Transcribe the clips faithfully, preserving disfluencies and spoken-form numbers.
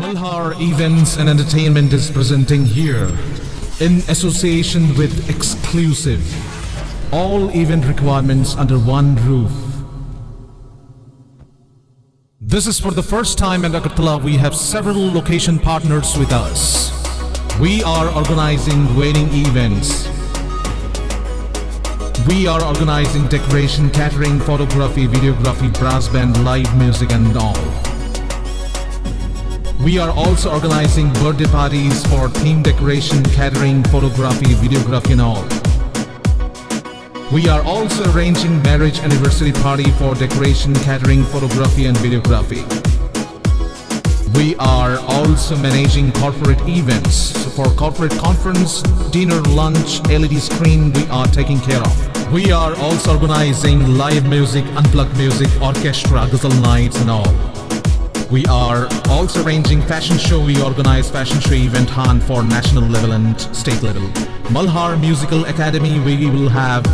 Malhar Events and Entertainment is presenting here, in association with Exclusive, all event requirements under one roof. This is for the first time in Agartala. We have several location partners with us. We are organizing wedding events. We are organizing decoration, catering, photography, videography, brass band, live music and all. We are also organizing birthday parties for theme decoration, catering, photography, videography and all. We are also arranging marriage anniversary party for decoration, catering, photography and videography. We are also managing corporate events. So for corporate conference, dinner, lunch, L E D screen, we are taking care of. We are also organizing live music, unplugged music, orchestra, ghazal nights and all. We are also arranging fashion show. We organize fashion show event hunt for national level and state level. Malhar Musical Academy, we will have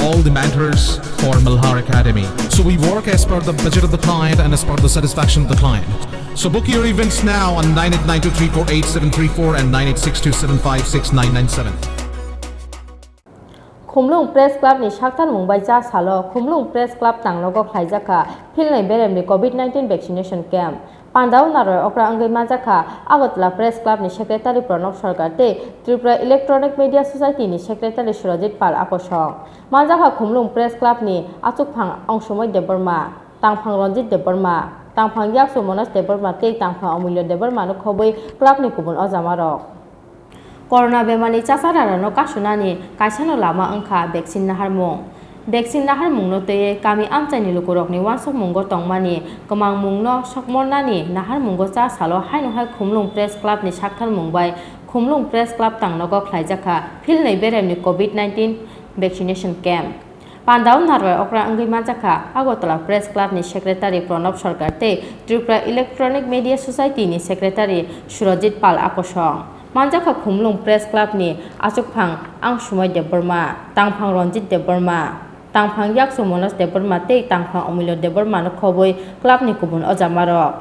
all the mentors for Malhar Academy. So we work as per the budget of the client and as per the satisfaction of the client. So book your events now on nine eight nine two three four eight seven three four and nine eight six two seven five six nine nine seven. Khumlung Press Club ni sakthar mung bai cha salo Khumlung Press Club tangnogo khlaijak kha philnwi beremni covid nineteen vaccination camp. Pandao narwai okra wngwi manjak kha Agartala Press Club ni Secretary Pranab Sarkar tei Tripura Electronic Media Society ni Secretary Surajit Pal akosong. Manjak kha Khumlung Press Club ni achukphang Angsumoi Debbarma, tangphang Ranjit Debbarma, tangphang Yaksu Manoj Debbarma tei tangphang Amulya Debbarma no khobwi club ni kubun ojamarok. Corona bemarni chasararokno kasunani kaisano lama wngkha vaccine naharmung. Vaccine naharmungno twiwi kami amchaini lukurokni uansukmungo tongmani kwmangmungno sokmornani naharmungo cha salo haino hai Khumlung Press Club ni saktharmung bai Khumlung Press Club tangnogo khlaijak kha philnwi beremni covid nineteen vaccination camp. Pandao narwai okra wngwi manjak kha Agartala Press Club ni Secretary Pranab Sarkar tei Tripura Electronic Media Society ni Secretary Surajit Pal akosong. Manjak kha Khumlung Press Club ni achukphang Angsumoi Debbarma, tangphang Ranjit Debbarma, tangphang Yaksu Manoj Debbarma tei tangphang Amulya Debbarma no khobwi club ni kubun ojamarok.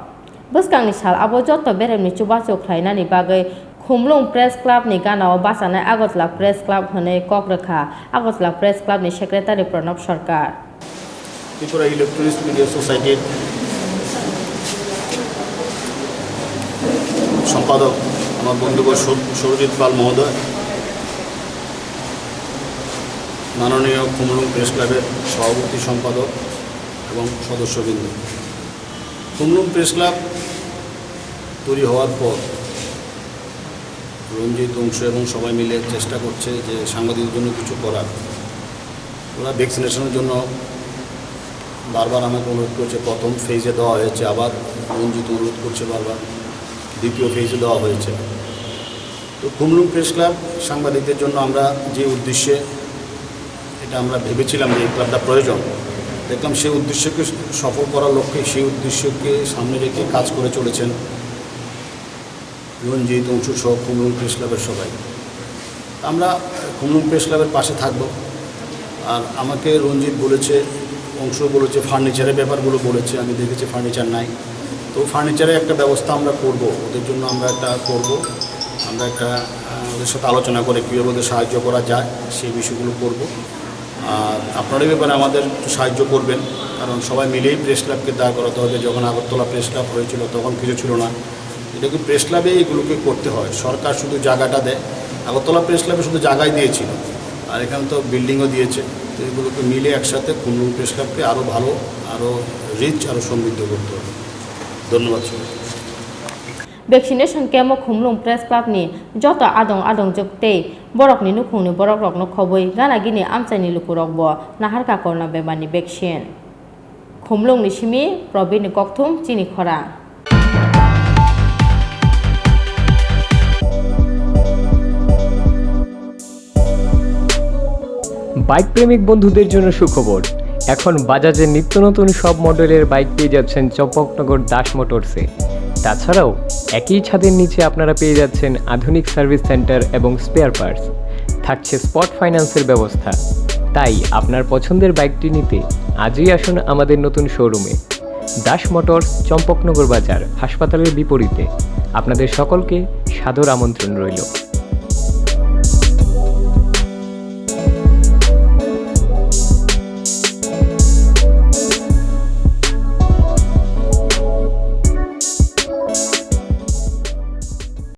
Bwskangni sal abo joto beremni chubachu khlainani bagwi Khumlung Press Club ni ganao bachanai Agartala Press Club hwnwi kok rwkha Agartala Press Club ni Secretary Pranab Sarkar. Tripura Electronics Media Society-র সম্পাদক আমার বন্ধুবর সুর-, সুরজিৎ পাল মহোদয়, মাননীয় খুমলুং প্রেস ক্লাবের সভাপতি সম্পাদক এবং সদস্যবৃন্দ। খুমলুং প্রেস ক্লাব তৈরি হওয়ার পর রঞ্জিত, অংশু এবং সবাই মিলে চেষ্টা করছে যে সাংবাদিকদের জন্য কিছু করার। ওরা ভ্যাকসিনেশনের জন্য বারবার আমাকে অনুরোধ করছে। প্রথম ফেজে দেওয়া হয়েছে, আবার রঞ্জিত অনুরোধ করছে বারবার, দ্বিতীয় ফেজে দেওয়া হয়েছে। তো খুমলুং প্রেস ক্লাব সাংবাদিকদের জন্য আমরা যে উদ্দেশ্যে এটা আমরা ভেবেছিলাম যে এই ক্লাবটা প্রয়োজন, দেখলাম সেই উদ্দেশ্যকে সফল করার লক্ষ্যে, সেই উদ্দেশ্যকে সামনে রেখে কাজ করে চলেছেন রঞ্জিত, অংশু সহ খুমলুং প্রেস ক্লাবের সবাই। আমরা খুমলুং প্রেস ক্লাবের পাশে থাকব। আর আমাকে রঞ্জিত বলেছে, অংশু বলেছে, ফার্নিচারের ব্যাপারগুলো বলেছে, আমি দেখেছি ফার্নিচার নাই। তো ফার্নিচারের একটা ব্যবস্থা আমরা করব, ওদের জন্য আমরা একটা করব। আমরা একটা, আহ, ওদের সাথে আলোচনা করে কীভাবে ওদের সাহায্য করা যায়, সেই বিষয়গুলো করব। আর আপনারা এই ব্যাপারে আমাদের একটু সাহায্য করবেন, কারণ সবাই মিলেই প্রেস ক্লাবকে দাঁড় করাতে হবে। যখন আগরতলা প্রেস ক্লাব হয়েছিল, তখন কিছু ছিল না। এটা কি প্রেস ক্লাবে এগুলোকে করতে হয়? সরকার শুধু জায়গাটা দেয়, আগরতলা প্রেস ক্লাবে শুধু জায়গাই দিয়েছিল, আর এখানে তো বিল্ডিংও দিয়েছে। তো এগুলোকে মিলে একসাথে খুমলুং প্রেস ক্লাবকে আরও ভালো, আরও রিচ, আরও সমৃদ্ধ করতে হবে। ধন্যবাদ সবাইকে। Vaccination camp o Khumlung Press Club ni joto adong adongjwk tei borokni nukhungni borokrokno khobwi gana gini amchaini lukurokbo naharkha corona bemarni vaccine. Khumlungni simi Probirni kokthum chini khorang. Bike প্রেমিক বন্ধুদের জন্য সুখবর, এখন বাজাজের নিত্য নতুন সব মডেলের বাইক পেয়ে যাচ্ছেন চম্পকনগর দাস মোটরসে। তাছাড়াও একই ছাদের নিচে আপনারা পেয়ে যাচ্ছেন আধুনিক সার্ভিস সেন্টার এবং স্পেয়ার পার্টস। থাকছে স্পট ফাইন্যান্সের ব্যবস্থা। তাই আপনার পছন্দের বাইকটি নিতে আজই আসুন আমাদের নতুন শোরুমে। দাস মোটরস, চম্পকনগর বাজার, হাসপাতালের বিপরীতে। আপনাদের সকলকে সাদর আমন্ত্রণ রইল।